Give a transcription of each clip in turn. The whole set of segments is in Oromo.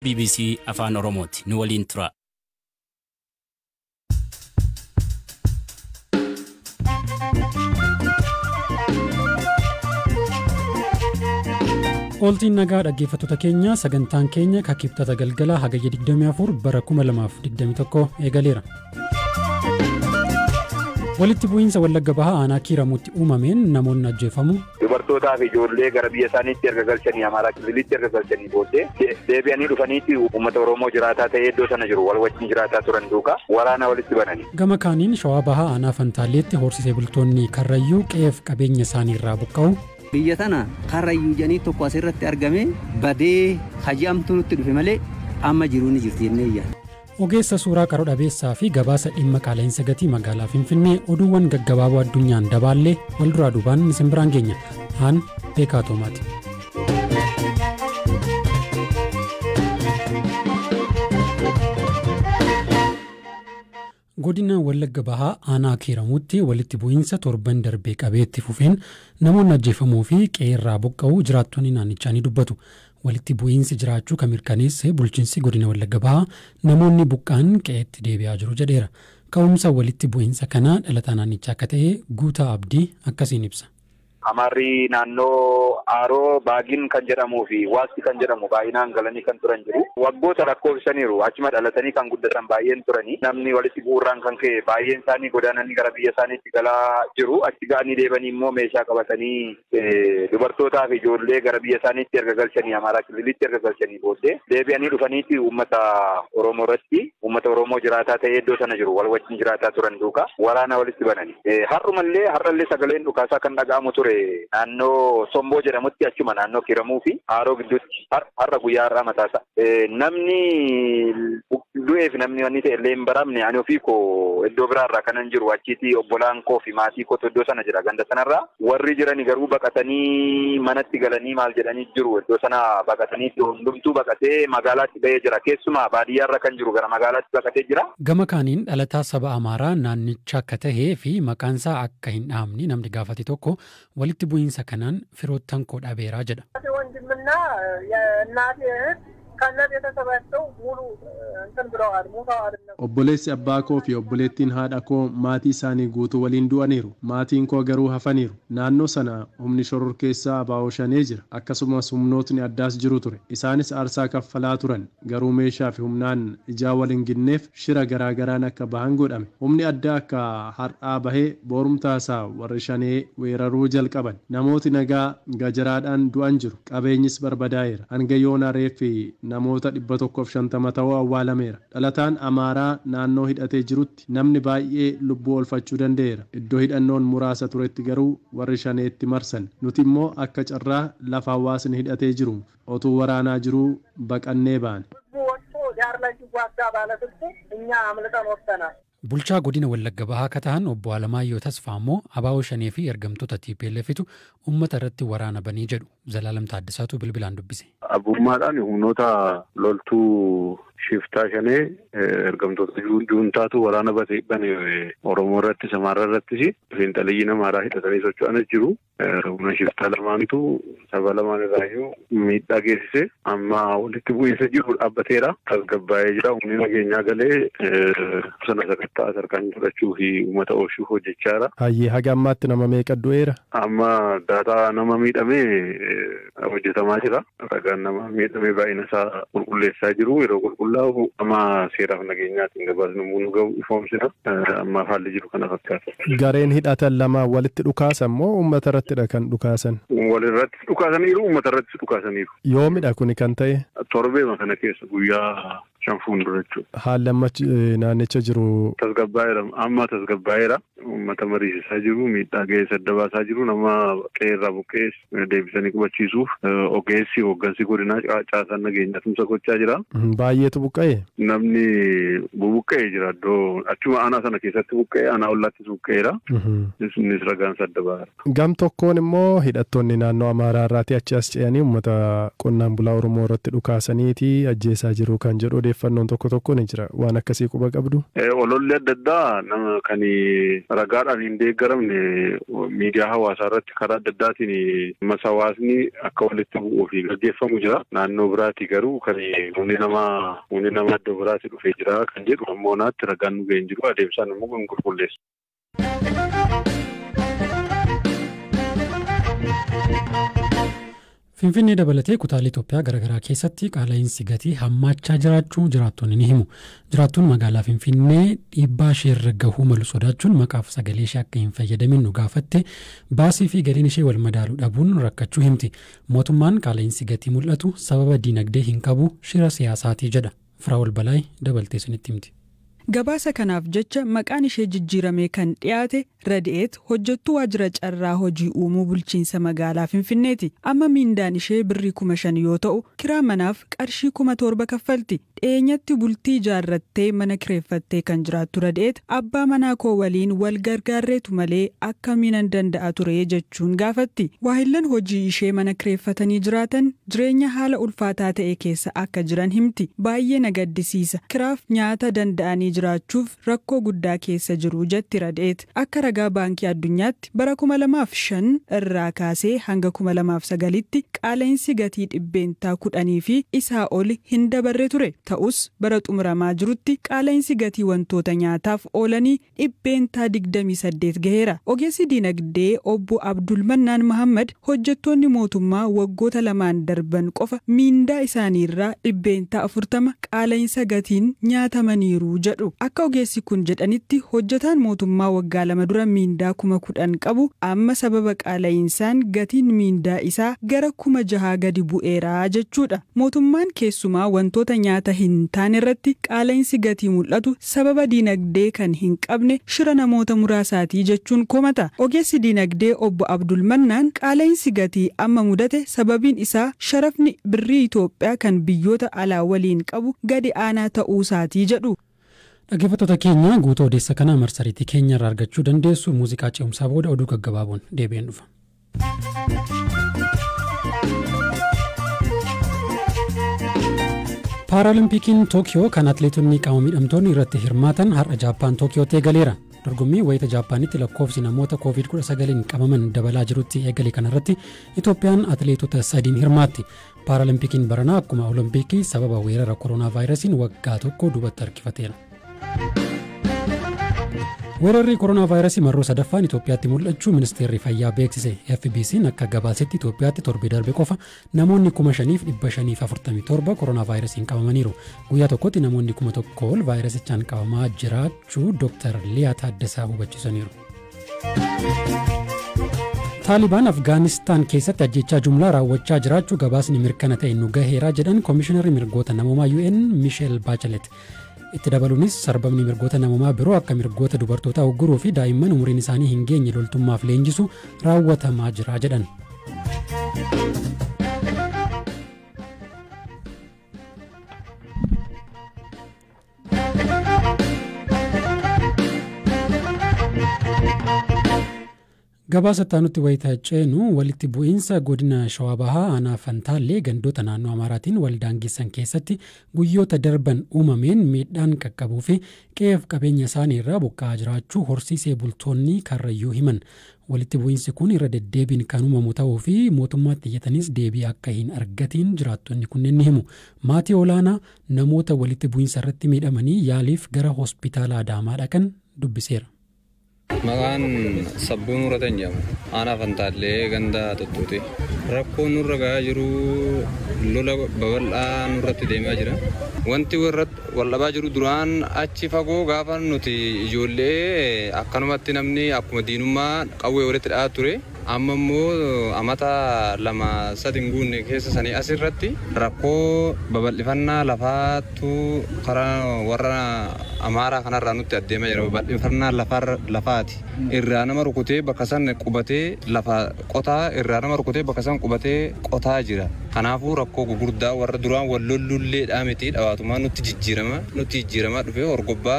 BBC Afaan Oromooti. Nu waliin tura. Ooltiin nagaa dhaggeeffattoota keenya, sagantaan keenya Kibxata galgalaa Hagayya 24 bara 2021 eegaleera. Walitti bu'iinsa Wallagga Bahaa aanaa Kiiramuutti uumameen namoonni ajjeefamu. Dubartootaa fi ijoollee gara biyya isaaniitti erga galchanii, Amaaraa Kililitti erga galchanii booddee, deebi'anii dhufaniitti uummata Oromoo jiraataa ta'ee iddoo sana jiru wal wajjin jiraataa turan duukaa waraana walitti banani. Gama kaaniin Shawaa Bahaa aanaa Fantaalleetti horsiisee bultoonni Karrayyuu qe'eef qabeenya isaanii irraa buqqa'u. Biyya tana Karrayyuu jedhanii tokko asirratti argame badee haji'amtu nutti dhufe malee amma jiruu ni jirti jennee yaadna. Ogeessa suuraa qaroo dhabeessaa fi gabaasa dhimma qaala'insa gatii magaalaa Finfinnee, oduuwwan gaggabaaboo addunyaan dabaallee wal duraa duubaan isin biraan geenya. Haan Beekaa Toomaati. Godina Wallagga Bahaa aanaa Kiiramuutti walitti bu'iinsa torban darbee qabeetti fufeen namoonni ajjeefamuu fi qe'eerraa buqqa'uu jiraattonni naannichaa ni dubbatu. Walitti bu'iinsi jiraachuu kan mirkaneesse bulchiinsi godina Wallagga Bahaa namoonni buqqa'an qe'eetti deebi'aa jiru jedheera. Ka'umsa walitti bu'iinsa kanaa dhalataa naannichaa akka ta'e Guutaa Abdii akkasiin ibsa. Amaarri naannoo Aaroo Baagin kan jedhamuu fi Waasti kan jedhamu baay'inaan galanii kan turan jiru. Waggoota lakkoofsaniiru, achuma dhalatanii kan guddatan baay'een turanii. Namni walitti bu'uurraan kan ka'e baay'een isaanii godaananii gara biyya isaaniitti galaa jiru. Achi ga'anii deebanii immoo meeshaa qabatanii dubartootaa fi ijoollee gara biyya isaaniitti erga galchanii, Amaaraa Kililitti erga galchanii booddee, deebi'anii dhufaniitti uummata Oromoo irratti, uummata Oromoo jiraataa ta'ee iddoo sana jiru wal wajjin jiraataa turan duukaa waraana walitti banani. Har'umallee, har'allee sagaleen dhukaasaa kan dhaga'amu ture naannoo Somboo jedhamutti, achuma naannoo Kiramuu fi Haaroo gidduutti, har'a guyyaa har'aa mataasaa. Namni du'ee fi namni wanni ta'e illee hin baramne. Ani ofii koo iddoo biraarraa kanan jiru, achiiti obbolaan koo fi maatii kootu iddoo sana jira. Ganda sanarraa warri jirani garuu baqatanii manatti galanii maal jedhanii jiru. Iddoo sana baqatanii, hundumtuu baqatee magaalaatti bahee jira. Keessumaa baadiyyaarra kan jiru gara magaalaatti baqatee jira. Gama kaaniin dhalataa saba Amaaraa naannicha akka tahee fi maqaansaa akka hin dhahamne namni gaafate tokko walitti bu'iinsa kanaan firoottan koo dhabeeraa jedha. ወንድምና የእናቴ እህት ከነ ቤተሰባቸው ሙሉ እንትን ብለዋል፣ ሞተዋል። Obboleessi abbaa koo fi obboleettiin haadha koo maatii isaanii guutuu waliin du'aniiru. Maatiin koo garuu hafaniiru. Naannoo sana humni shororkeessaa ABO Shanee jira. Akkasumas humnootni addaas jiru ture. Isaanis aarsaa kaffalaa turan. Garuu meeshaa fi humnaan ijaa wal hin ginneef shira garaagaraan akka bahan godhame. Humni addaa akka har'aa bahee boorumtaasaa warri Shanee weeraruu jalqaban. Namooti nagaa gajaraadhaan du'an jiru. Qabeenyis barbadaa'eera. Hanga yoona reeffi namoota 150 ta'uu awwaalameera. Dhalataan Amaaraa naannoo hidhatee jirutti namni baay'ee lubbuu oolfachuu danda'eera. Iddoo hidhannoon muraasa turetti garuu warri Shaneetti marsan. Nuti immoo akka carraa lafa hawaasni hidhatee jiru otuu waraanaa jiruu baqannee baane. ህዝቡ ወጥቶ ዳር ላይ ሲዋጋ ባለስልጡ እኛ አምልጠን ወጥተናል። Bulchaa godina Wallagga Bahaa akka ta'an obbo Alamaayyoo Tasfaa immoo ABO Shanee fi ergamtoota TPLFtu uummata irratti waraana banii jedhu. Zalaalam Taaddasaatu bilbilaan dubbise. Abbummaadhaan humnoota loltuu shiftaa Shanee, ergamtoota juuntaatu waraana bane Oromoo irrattis Amaaraa irrattis. Fiinxaliyyiin Amaaraa hidhatanii socho'anis jiru. Humna shiftaa lamaantu saba lamaan irraayyuu miidhaa geessise. Amma walitti bu'iinsa jiru dhaabbateera. Tasgabbaa'ee jira. Humni nageenyaa galee sana sakattaa tarkaanfii fudhachuu fi uummata oolchuuf hojjechaa jira. Hayyee, haga ammaatti nama meeqa du'eera? Amma daataa nama miidhamee hojjetamaa jira. Ragaan nama miidhamee baay'ina isaa qulqulleessaa jiru. Yeroo qulqullaa'u amma seeraaf nageenyaatiin gabaasni nu gahu ifoomsina. Amma haalli jiru kana fakkaata. Gareen hidhatan lama walitti dhukaasan moo uummata irrattidha kan dhukaasan? Walirratti dhukaasaniiru, uummata irrattis dhukaasaniiru. Yoomidha kuni kan ta'e? Torbeema kana keessa, guyyaa 5 fuuldura jechuudha. Haalli amma naannicha jiru? Tasgabbaa'eera. Amma tasgabbaa'eera. Uummata mariisisaa jiru, miidhaa ga'ee sadda baasaa jiru, nama qe'eerraa buqqee deebisanii qubachiisuuf ogeessi hooggansi godinaa, caasaan nageenyaa tumsa gochaa jira. Baay'eetu buqqa'e? Namni bubuqqa'ee jira, iddoo achuma aanaa sana keessatti buqqa'ee, aanaa ollaattis buqqa'eera. Innis ragaan sadda ba'aara. Gam tokkoon immoo hidhattoonni naannoo Amaaraa irraatii achi as ce'anii uummata qonnaan bulaa Oromoo irratti dhukaasaniiti ajjeesaa jiru kan jedhu odeeffannoon tokko tokko ni jira. Waan akkasii quba qabdu? Ololli adda addaa nama kan Ragaadhaan hin deeggaramne miidiyaa hawaasaa irratti karaa adda addaatiin ammas hawaasni akka walitti bu'uu fi gaggeeffamu jira. Naannoo biraati garuu kan humni namaa iddoo biraati dhufee jira kan jedhu ammoo naatti ragaan nu ga'ee hin jiru, adeemsaan immoo kan qulqulleessu. Finfinnee dabalatee kutaalee Itoophiyaa garaagaraa keessatti qaala'insi gatii hammaachaa jiraachuu jiraattonni ni himu. Jiraattuun magaalaa Finfinnee dhiibbaa isheerra gahuu malu sodaachuun maqaaf sagalee ishee akka hin fayyadamin nu gaafatte baasii fi galiin ishee wal madaaluu dhabuun rakkachuu himti. Mootummaan qaala'insi gatii mul'atu sababa diinagdee hin qabu shira siyaasaatii jedha. Firaa'ol Balaay dabaltee isinitti himti. Gabaasa kanaaf jecha maqaan ishee jijjiiramee kan dhiyaate Radi'eet hojjettuu waajjira carraa hojii uumuu bulchiinsa magaalaa Finfinneeti. Amma miindaan ishee birrii 5,000 yoo ta'u kiraa manaaf qarshii 7,000 kaffalti. Dhiyeenyatti bultii ijaarrattee mana kireeffattee kan jiraattu Radi'eet abbaa manaa koo waliin wal gargaarreetu malee akkamiinan danda'a ture jechuun gaafatti. Waahillan hojii ishee mana kireeffatanii jiraatan jireenya haala ulfaataa ta'e keessa akka jiran himti. Baay'ee na gaddisiisa. Kiraaf nyaata danda'anii jiraachuuf rakkoo guddaa keessa jiru jetti Radi'eet. Akka ragaa baankii addunyaatti bara 2005 irraa kaasee hanga 2009tti qaala'insi gatii 10% fi isaa oli hin dabarre ture. Ta'us bara xumuramaa jirutti qaala'insi gatii wantoota nyaataaf oolanii 28% gaheera. Ogeessi diinagdee obbo Abdulmannaan Mahammad hojjettoonni mootummaa waggoota lamaan darban qofa miindaa isaaniirraa 40% qaala'insa gatiin nyaatamaniiru jedhu. Akka ogeessi kun jedhanitti hojjetaan mootummaa waggaa 2 dura miindaa 10,000 qabu amma sababa qaala'insaan gatiin miindaa isaa gara 6,000 gadi bu'eera jechuudha. Mootummaan keessumaa wantoota nyaata hin taane irratti qaala'insi gatii mul'atu sababa diinagdee kan hin qabne shira namoota muraasaatii jechuun komata. Ogeessi diinagdee obbo Abdulmannaan qaala'insi gatii amma mudate sababiin isaa sharafni birrii Itoophiyaa kan biyyoota alaa waliin qabu gadi aanaa ta'uusaatii jedhu. Dhaggeeffattoota keenya guutuu odeessa kanaa marsariitii keenya irraa argachuu dandeessu. Muuziqaa ce'umsaa booda oduu gaggabaaboon deebi'een dhufa. Paaralimpiikiin Tookiyoo kan atleetonni qaama miidhamtoonni irratti hirmaatan har'a Jaappaan Tookiyootti eegaleera. Dorgommii wayita Jaappaanitti lakkoofsi namoota COVID-19 qabaman dabalaa jirutti eegale kanarratti Itoophiyaan atleetota 3 hirmaatti. Paaralimpiikiin baranaa akkuma Olompikii sababa weerara koronaa vaayirasiin waggaa tokko duubatti harkifateera. Weerarri koronaa vaayirasii marroo sadaffaan Itoophiyaatti mul'achuu ministeerri fayyaa beeksise. FBC'n akka gabaasetti Itoophiyaatti torbee darbe qofa namoonni 5,547 koronaa vaayirasiin qabamaniiru. Guyyaa tokkotti namoonni 1,000 ol vaayirasichaan qabamaa jiraachuu Dr. Liyaa Taaddasaa hubachiisaniiru. Taalibaan Afgaanistaan keessatti ajjechaa jumlaa raawwachaa jiraachuu gabaasni mirkana ta'e nu gaheeraa jedhan Koomishinarri mirgoota namoomaa UN Michelle Bachelet. Itti dabaluunis sarbamni mirgoota namoomaa biroo akka mirgoota dubartootaa ugguruu fi daa'imman umuriin isaanii hin geenye loltummaaf leenjisu raawwatamaa jira jedhan. Gabaasa itti wayita ceenu walitti bu'iinsa godina Shawaa Bahaa aanaa Fantaallee gandoota naannoo Amaaraatiin waldaangeessan keessatti guyyoota darban uumameen miidhaan qaqqabuu fi qe'eef qabeenya isaanii irraa buqqa'aa jiraachuu horsiisee bultoonni Karrayyuu himan. Walitti bu'iinsi kun irra deddeebiin kan uumamu ta'uu fi mootummaatti iyyatanis deebii akka hin argatiin jiraattonni kunneen ni himu. Maatii olaanaa namoota walitti bu'iinsa irratti miidhamanii yaaliif gara hospitaala Adaamaa dhaqan dubbiseera. Maqaan Sabbuu Nuuratan jedhamu. Aanaa Fantaallee ganda Tuttuuti. Rakkoon nurra gahaa jiru lola babal'aa nurratti deemaa jira. Wanti wal dhabaa jiru duraan achi fagoo gaafa nuti ijoollee akkanumatti namni akkuma diinummaa qawwee walitti dha'aa ture. Amma immoo amata 2-3 hin guunne keessa sanii asirratti rakkoo babal'ifannaa lafaatu karaa warra Amaaraa kanarraa nutti adeemaa jira. Babal'ifannaa lafaati. Irraa nama rukutee bakka san qubatee lafa qotaa, irraa nama rukutee bakka san qubatee qotaa jira. Kanaafuu rakkoo gurguddaa warra duraan wal lollulleedhaa miti dhawaatumaa nutti jijjiirama dhufee horgobbaa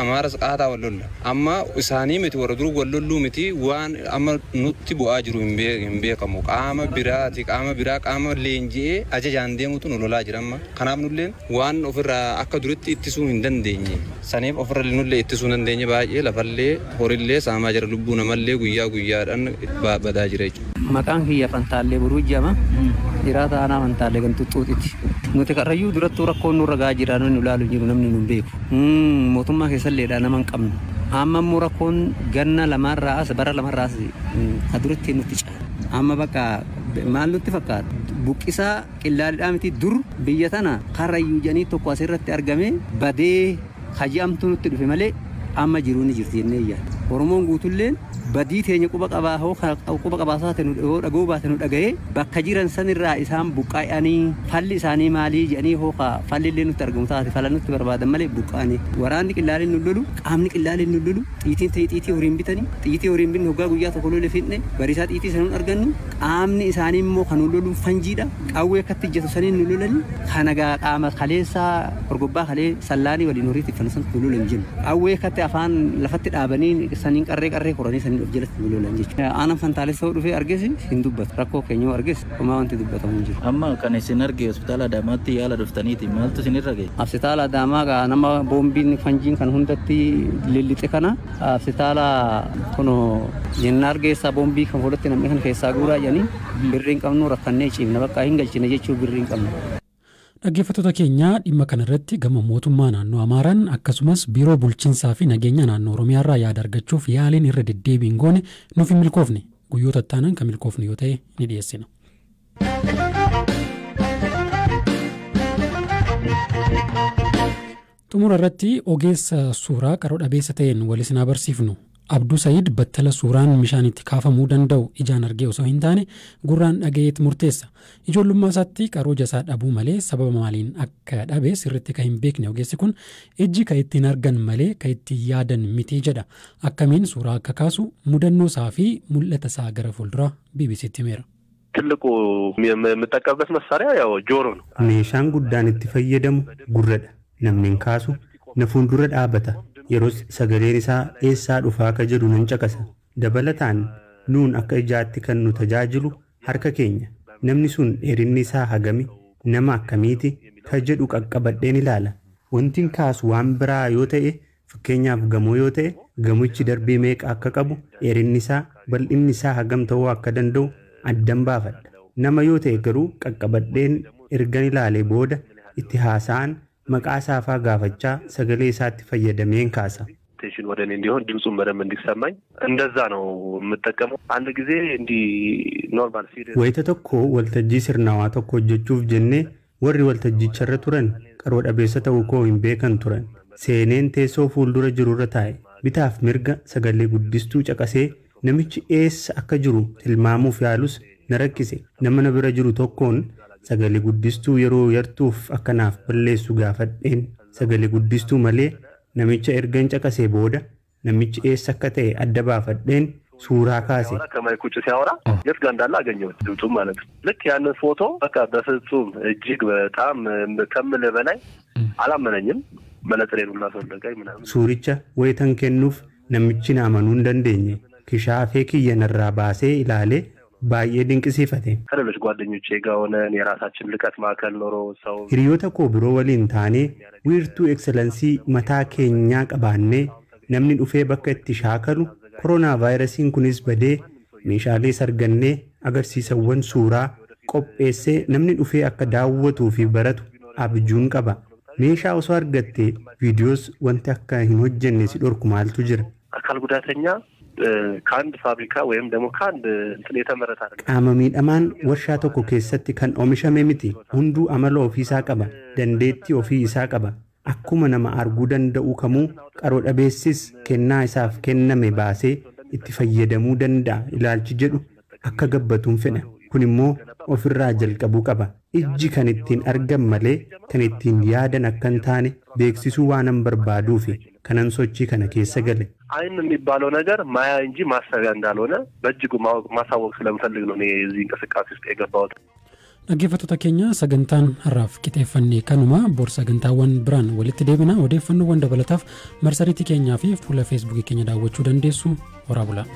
Amaaras qaataa wal lolla. Amma isaanii miti warra dur wal lolluu miti waan amma nutti bu'aa jiru hin beekamu. Qaama biraati qaama biraa qaama leenji'ee ajajaan deemutu nu lolaa jira amma. Kanaaf nulleen waan ofirraa akka duritti ittisuu hin dandeenye. Saniif ofirra nullee ittisuu hin dandeenye baay'ee lafallee horillee saamaa jira lubbuu namallee guyyaa guyyaadhaan badaa jira jechuudha. Maqaan kiyya Fantaallee Boruu jedhama. Jiraata aanaa Fantaallee Gantuxxuutitti. Nuti karrayyuu durattuu rakkoon nurra gahaa jira namni ilaalu jiru namni nu beeku. Mootummaa keessalleedha nama hin qabnu. Amma immoo rakkoon ganna lamaarraa as bara lamarraa as ka duratti nutti caala. Amma bakka maal nutti fakkaata? Buqqisaa qillaalidhaa miti dur biyya tana karrayyuu jedhanii tokko asirratti argame badee haji'amtu nutti dhufe malee amma jiruu ni jirti jennee yaadda. Oromoon guutulleen badii teenya quba qabaa hoo quba qabaasaa ta'e yoo dhagoo baate nu dhaga'ee bakka jiran sanirraa isaan buqqaa'anii falli isaanii maalii jedhanii hoo falli illee nutti argamu taate fala nutti barbaadan malee buqqaa'anii. Waraanni qillaaleen nu lolu qaamni qillaaleen nu lolu xiitiin ta'e xiitii horiin bitanii xiitii horiin binne hoggaa guyyaa tokko lole fidne bariisaa xiitii sanuun argannu qaamni isaanii immoo kan nu lolu fanjiidha qawwee akkatti ijjatu saniin nu lolani kana gaa qaama kaleessaa horgobbaa kalee sallaanii waliin horii tiffan san nu lolan jennu qawwee akkatti afaan lafatti dhaabanii saniin qarree qarree koranii saniin of jalatti nu lolan jechuudha. Aanaan Fantaalessa dhufee arges hin dubbatu. Rakkoo keenya arges homaa wanti dubbatamu hin jiru. Amma kan isin arge hospitaala Adaamaatti yaala dhuftaniiti maaltu isin irra ga'e? Hospitaala Adaamaa gaa nama boombiin fanjiin kan hundatti lillixe kana hospitaala kun jennaar geessaa boombii kan fuulatti namni kan keessaa guuraa jedhanii birrii hin qabnu rakkannee ciifna bakka hin galchine jechuu birrii hin qabnu. Dhaggeeffattoota keenya dhimma kanarratti gama mootummaa naannoo Amaaraan akkasumas biiroo bulchiinsaa fi nageenya naannoo Oromiyaarraa yaada argachuuf yaaliin irra deddeebiin goone nuuf hin milkoofne guyyoota itti kan milkoofne yoo ta'e ni dhiyeessina. Xumura irratti ogeessa suuraa qaroo dhabeessa ta'een wal isin barsiifnu. Abduu Sa'iid battala suuraan bishaan itti kaafamuu danda'u ijaan argee osoo hin taane gurraan dhagayeet murteessa. Ijoollummaa isaatti qaroo jasaa dhabuu malee sababa maaliin akka dhabe sirriitti kan hin beekne ogeessi kun ijji kan ittiin argan malee kan ittiin yaadan miti jedha. Akkamiin suuraa akka kaasu mudannoo isaa fi mul'ata isaa gara fuulduraa BBCtti himeera. ትልቁ የምጠቀምበት መሳሪያ ያው ጆሮ ነው። Meeshaan guddaan itti fayyadamu gurradha. Namni hin kaasu na fuuldura dhaabata. Yeroos sagaleen isaa eessaa dhufaa akka jedhu nan caqasa. Dabalataan nuun akka ijaatti kan nu tajaajilu harka keenya. Namni sun dheerinni isaa hagami nama akkamiiti ka jedhu qaqqabadheen ilaala. Wantin kaasu waan biraa yoo ta'e fakkeenyaaf gamoo yoo ta'e gamichi darbii meeqa akka qabu dheerinni isaa bal'inni isaa hagam ta'uu akka danda'u addan baafadha. Nama yoo ta'e garuu qaqqabadheen ergan ilaalee booda itti haasa'an maqaa isaa gaafachaa sagalee isaatti fayyadameen kaasa. ቴንሽን ወደ እኔ እንዲሆን ድምፁን በደንብ እንዲሰማኝ እንደዛ ነው የምጠቀመው። አንድ ጊዜ እንዲህ ኖርማል ሲሪየስ Wayita tokko waltajjii sirnaawaa tokko hojjechuuf jennee warri waltajjicharra turan qaroo dhabeessa ta'uu koo hin beekan turan. Seeneen teessoo fuuldura jirurra taa'e bitaaf mirga sagalee guddistuu caqasee namichi eessa akka jiru tilmaamuuf yaalus na rakkise. Nama na bira jiru tokkoon sagalee guddistuu yeroo yartuuf akkanaaf balleessu gaafadheen sagalee guddistuu malee namicha ergan caqasee booda namichi eessa akka ta'e adda baafadheen suuraa kaase. ከማይክ ውጭ ሲያወራ የት ጋር እንዳለ አገኘሁት ድምፁም ማለት ነው። ልክ ያንን ፎቶ በቃ በፍጹም እጅግ በጣም ከምልህ በላይ አላመነኝም። መነጽሬን ሁላ አስወለቀኝ ምናምን። Suuricha wayitan kennuuf namichi na amanuu hin dandeenye. Kishaafee kiyya narraa baasee ilaalee baay'ee dinqisiifate. ከሌሎች ጓደኞቼ ጋር ሆነን የራሳችን ልቀት ማዕከል ኖሮ ሰው Hiriyoota koo biroo waliin taanee wiirtuu ekselansii mataa keenyaa qabaannee namni dhufee bakka itti shaakalu koronaa vaayirasiin kunis badee meeshaalee sargannee agarsiisawwan suuraa qopheessee namni dhufee akka daawwatuu fi baratu abjuun qaba. Meeshaa osoo argatte viidiyoos wanti akka hin hojjenne si dhorku maaltu jira? አካል ጉዳተኛ ከአንድ ፋብሪካ ወይም ደግሞ ከአንድ እንትን የተመረተ አይደለም። Qaama miidhamaan warshaa tokko keessatti kan oomishame miti. Hunduu amala ofii isaa qaba. Dandeettii ofii isaa qaba. Akkuma nama arguu danda'u kamuu qaroo dhabeessis kennaa isaaf kenname baasee itti fayyadamuu danda'a ilaalchi jedhu akka gabbatuun fedha. Kun immoo ofirraa jalqabuu qaba. Ijji kan ittiin argan malee kan ittiin yaadan akka hin taane beeksisuu waanan barbaaduufi kanan sochii kana keessa gale. አይን የሚባለው ነገር ማያ እንጂ ማሰቢያ እንዳልሆነ በእጅጉ ማሳወቅ ስለምፈልግ ነው እኔ እዚህ እንቅስቃሴ ውስጥ የገባሁት። Dhaggeeffattoota keenya, sagantaan har'aaf qixeeffanne kanuma. Bor sagantaawwan biraan walitti deebina. Odeeffannoowwan dabalataaf marsariitii keenyaa fi fuula Feesbuukii keenya daawwachuu dandeessu. Horaa bulaa.